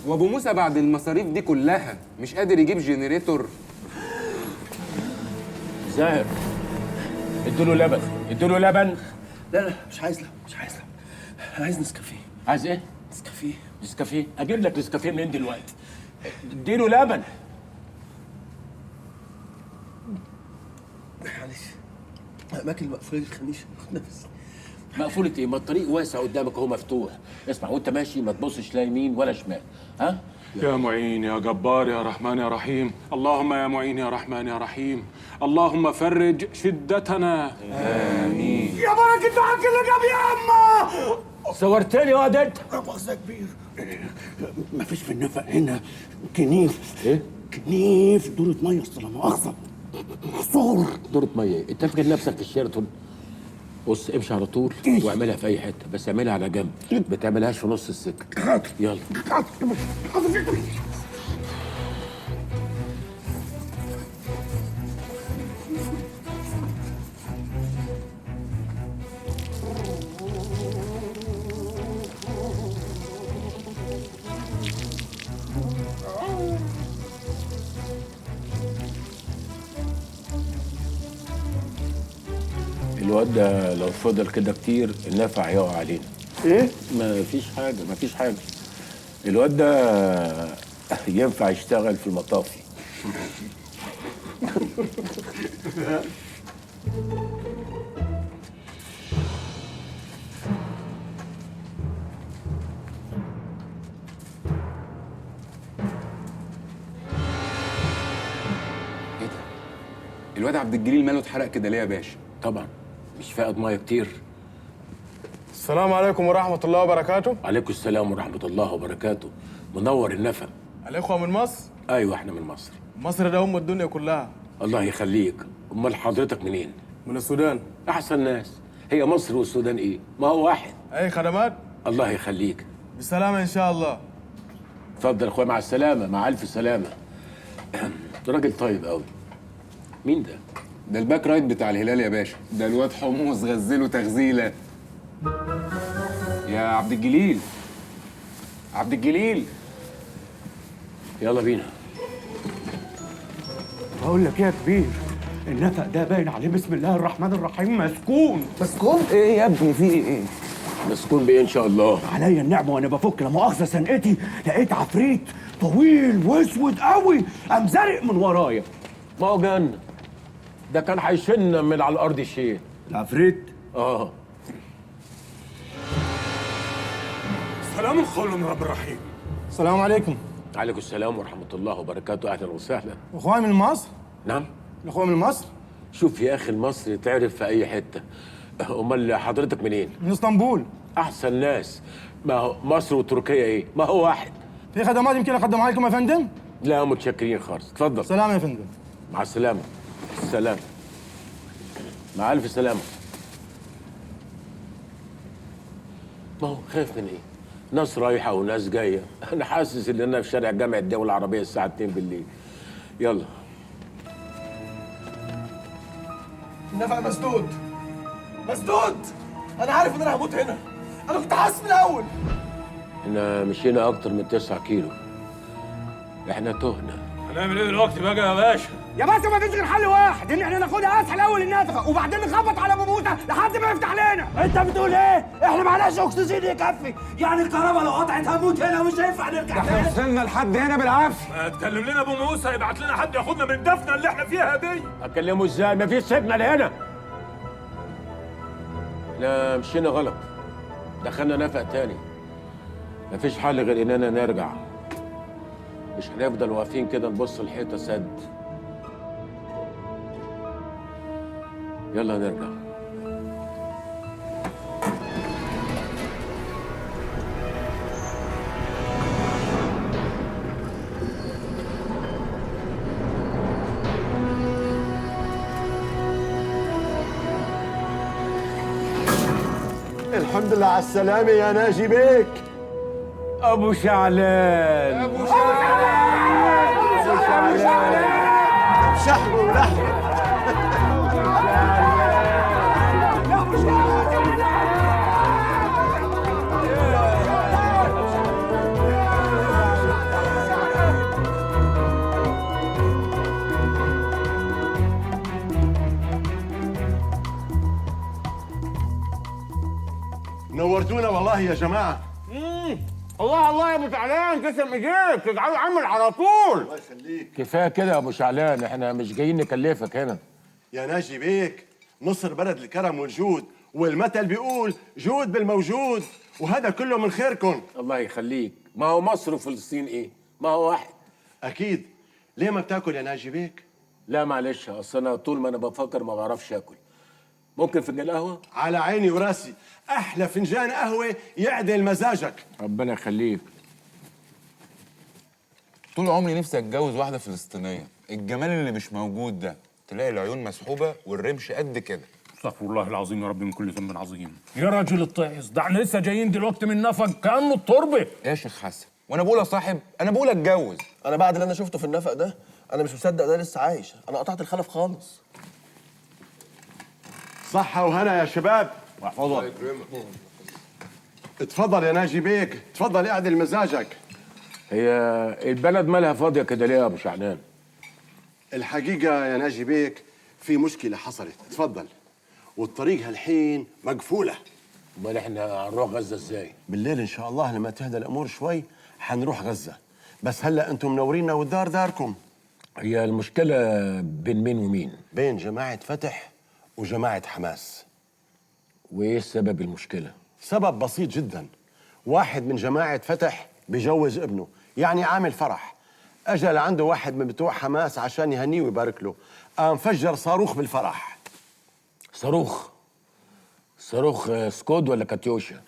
وابو موسى بعد المصاريف دي كلها مش قادر يجيب generator. زاهر اديله لبن، اديله لبن. لا لا مش عايز لبن، مش عايز لبن، انا عايز نسكافيه. عايز ايه؟ نسكافيه. نسكافيه؟ اجيب لك نسكافيه منين دلوقتي؟ اديله لبن. معلش الاماكن المقفولة دي تخلينيش اخد نفسي. مقفولة ايه؟ ما الطريق واسع قدامك اهو مفتوح. اسمع، وانت ماشي ما تبصش لا يمين ولا شمال. ها؟ يا معين يا جبار يا رحمن يا رحيم، اللهم يا معين يا رحمن يا رحيم، اللهم فرج شدتنا. آمين. يا بركة دعاك اللي جاب يا أما. صورتني يا واد انت. لا مؤاخذة يا كبير، مفيش في النفق هنا كنيف. ايه؟ كنيف دورة مية، أصل لا مؤاخذة محصور. دورة مية ايه؟ انت فاكر نفسك في الشيراتون؟ بص امشي على طول واعملها في اي حتة، بس اعملها على جنب، ما تعملهاش في نص السكة. حاضر. يلا. حاضر حاضر. الواد ده لو فضل كده كتير النفع هيقع علينا. ايه؟ مفيش حاجة، مفيش حاجة. الواد ده ينفع يشتغل في المطافي. ايه ده؟ الواد عبد الجليل ماله اتحرق كده ليه يا باشا؟ طبعا مش فاقد مية كتير. السلام عليكم ورحمة الله وبركاته. عليكم السلام ورحمة الله وبركاته. منور النفق. الإخوة من مصر؟ ايوه احنا من مصر. مصر ده أم الدنيا كلها. الله يخليك. امال حضرتك منين؟ من السودان. احسن ناس. هي مصر والسودان ايه؟ ما هو واحد. أي خدمات؟ الله يخليك. بالسلامة إن شاء الله. اتفضل يا اخويا، مع السلامة، مع ألف سلامة. راجل طيب قوي. مين ده؟ ده ال back right بتاع الهلال يا باشا، ده الواد حمص غزله تغزيله. يا عبد الجليل، عبد الجليل، يلا بينا. بقول لك ايه يا كبير، النفق ده باين عليه بسم الله الرحمن الرحيم مسكون. مسكون؟ ايه يا ابني في ايه؟ مسكون بايه ان شاء الله؟ عليا النعمة وانا بفك لا مؤاخذة سنقتي لقيت عفريت طويل واسود قوي قام زارق من ورايا. ما هو جن ده كان هيشن من على الارض شيء. العفريت؟ اه. سلام قول من رب الرحيم. السلام عليكم. عليكم السلام ورحمة الله وبركاته، أهلا وسهلا. أخوان من مصر؟ نعم؟ الأخوة من مصر؟ شوف يا أخي، المصري تعرف في أي حتة. أمال حضرتك منين؟ من اسطنبول. أحسن ناس. ما هو مصر وتركيا إيه؟ ما هو واحد. في خدمات يمكن أقدمها لكم يا فندم؟ لا متشكرين خالص، اتفضل. سلام يا فندم. مع السلامة. السلام. مع ألف سلامة. ما هو خايف من إيه؟ ناس رايحة وناس جاية. أنا حاسس إن أنا في شارع جامعة الدول العربية الساعة 2 بالليل. يلا. النفق مسدود، مسدود. انا عارف ان انا هموت هنا، انا كنت حاسس من الاول. احنا مشينا أكتر من 9 كيلو. احنا تهنا. هنعمل ايه دلوقتي بقى يا باشا؟ يا باشا ما فيش غير حل واحد، ان احنا ناخدها اسهل اول النفقة وبعدين نخبط على ابو موسى لحد ما يفتح لنا. انت بتقول ايه؟ احنا معناش اكسجين يكفي، يعني الكهرباء لو قطعت هموت هنا ومش هينفع نرجع تاني. وصلنا لحد هنا بالعافية. ما تكلم لنا ابو موسى يبعت لنا حد ياخدنا من الدفنه اللي احنا فيها دي. أكلمه إزاي؟ مفيش signal هنا. احنا مشينا غلط. دخلنا نفق تاني. مفيش حل غير إننا نرجع. مش هنفضل واقفين كده نبص الحيطة سد. يلا نرجع. الحمد لله على السلامة يا ناجي بيك. أبو شعلان، أبو شعلان، أبو شعلان، شحم ولحم. نورتونا والله يا جماعة. الله الله يا ابو شعلان، تسلم ايديك، تجعله عمل على طول. الله يخليك. كفاية كده يا ابو شعلان، احنا مش جايين نكلفك هنا. يا ناجي بيك، مصر بلد الكرم والجود، والمثل بيقول جود بالموجود، وهذا كله من خيركم. الله يخليك، ما هو مصر وفلسطين ايه؟ ما هو واحد. اكيد. ليه ما بتاكل يا ناجي بيك؟ لا معلش، اصل انا طول ما انا بفكر ما بعرفش اكل. ممكن فنجان قهوة؟ على عيني وراسي، احلى فنجان قهوة يعدل مزاجك. ربنا يخليك. طول عمري نفسي اتجوز واحدة فلسطينية، الجمال اللي مش موجود ده، تلاقي العيون مسحوبه والرمش قد كده. استغفر الله العظيم يا رب من كل ذنب عظيم. يا راجل الطعس ده، احنا لسه جايين دلوقتي من نفق كانه التربة. ايه يا شيخ حسن؟ وانا بقول يا صاحب، انا بقول اتجوز. انا بعد اللي انا شفته في النفق ده انا مش مصدق ده لسه عايش، انا قطعت الخلف خالص. صحة وهنا يا شباب. واحفظك. اتفضل يا ناجي بيك، اتفضل اعدل مزاجك. هي البلد مالها فاضية كده ليه يا ابو شعلان؟ الحقيقة يا ناجي بيك في مشكلة حصلت، اتفضل. والطريق هالحين مقفولة. امال احنا هنروح غزة ازاي؟ بالليل ان شاء الله لما تهدى الامور شوي حنروح غزة، بس هلا انتم منورينا والدار داركم. هي المشكلة بين مين ومين؟ بين جماعة فتح وجماعة حماس. وايه سبب المشكلة؟ سبب بسيط جدا، واحد من جماعة فتح بيجوز ابنه، يعني عامل فرح. اجى لعنده واحد من بتوع حماس عشان يهنيه ويبارك له، قام فجر صاروخ بالفرح. صاروخ؟ صاروخ سكود ولا كاتيوشا؟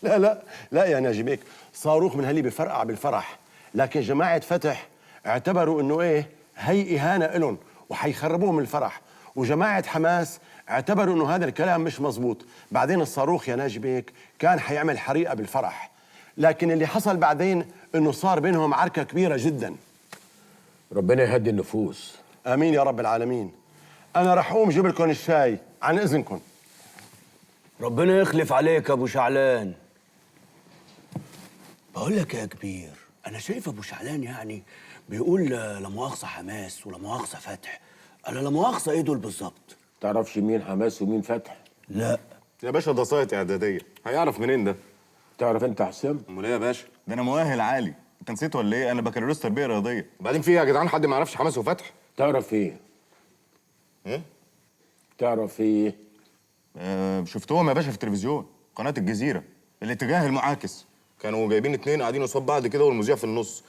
لا لا لا يا ناجي بيك، صاروخ من هاللي بفرقع بالفرح، لكن جماعة فتح اعتبروا انه ايه، هي اهانة إلهم وحيخربوه من الفرح، وجماعة حماس اعتبروا انه هذا الكلام مش مزبوط. بعدين الصاروخ يا ناجي بيك كان حيعمل حريقة بالفرح، لكن اللي حصل بعدين انه صار بينهم عركة كبيرة جدا. ربنا يهدي النفوس. امين يا رب العالمين. انا رح اقوم جيب لكم الشاي، عن اذنكم. ربنا يخلف عليك يا ابو شعلان. بقول لك يا كبير، انا شايف ابو شعلان يعني بيقول لا مؤاخذة حماس ولا مؤاخذة فتح، انا لا مؤاخذة ايه دول بالظبط؟ تعرفش مين حماس ومين فتح؟ لا يا باشا ده سايت اعدادية، هيعرف منين ده؟ تعرف انت حسام؟ امال ايه يا باشا؟ ده انا مؤهل عالي، انت نسيت ولا ايه؟ انا بكالوريوس تربيه رياضية. بعدين في يا جدعان حد ما يعرفش حماس وفتح؟ تعرف ايه؟ ايه؟ تعرف ايه؟ شفتهم يا باشا في التلفزيون، قناة الجزيرة، الاتجاه المعاكس. كانوا جايبين اتنين قاعدين قصاد بعض كده والمذيع في النص.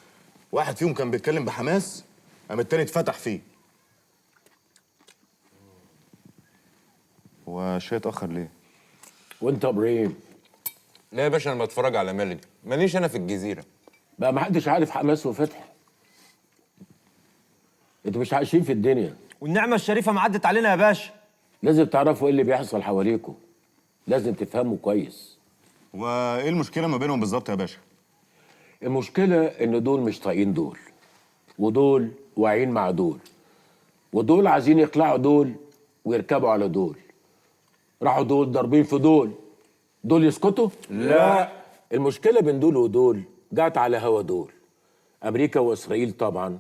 واحد فيهم كان بيتكلم بحماس، قام التاني اتفتح فيه. هو الشاي اتأخر ليه؟ وانت يا ابراهيم؟ لا يا باشا انا بتفرج على ميلودي، ماليش انا في الجزيرة. بقى ما حدش عارف حماس وفتح. انتوا مش عايشين في الدنيا. والنعمة الشريفة ما عدت علينا يا باشا. لازم تعرفوا ايه اللي بيحصل حواليكم، لازم تفهموا كويس. وايه المشكلة ما بينهم بالظبط يا باشا؟ المشكلة ان دول مش طايقين دول، ودول واعيين مع دول، ودول عايزين يقلعوا دول ويركبوا على دول. راحوا دول ضاربين في دول، دول يسكتوا؟ لا. المشكلة بين دول ودول جت على هوا دول. أمريكا وإسرائيل طبعا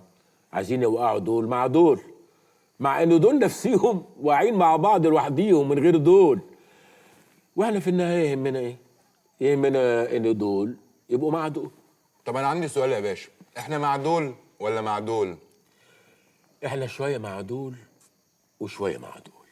عايزين يوقعوا دول مع دول، مع إن دول نفسيهم واعيين مع بعض لوحديهم من غير دول. واحنا في النهاية يهمنا إيه؟ يهمنا إن دول يبقوا مع دول. طب انا عندي سؤال يا باشا، احنا مع دول ولا مع دول؟ احنا شوية مع دول وشوية مع دول.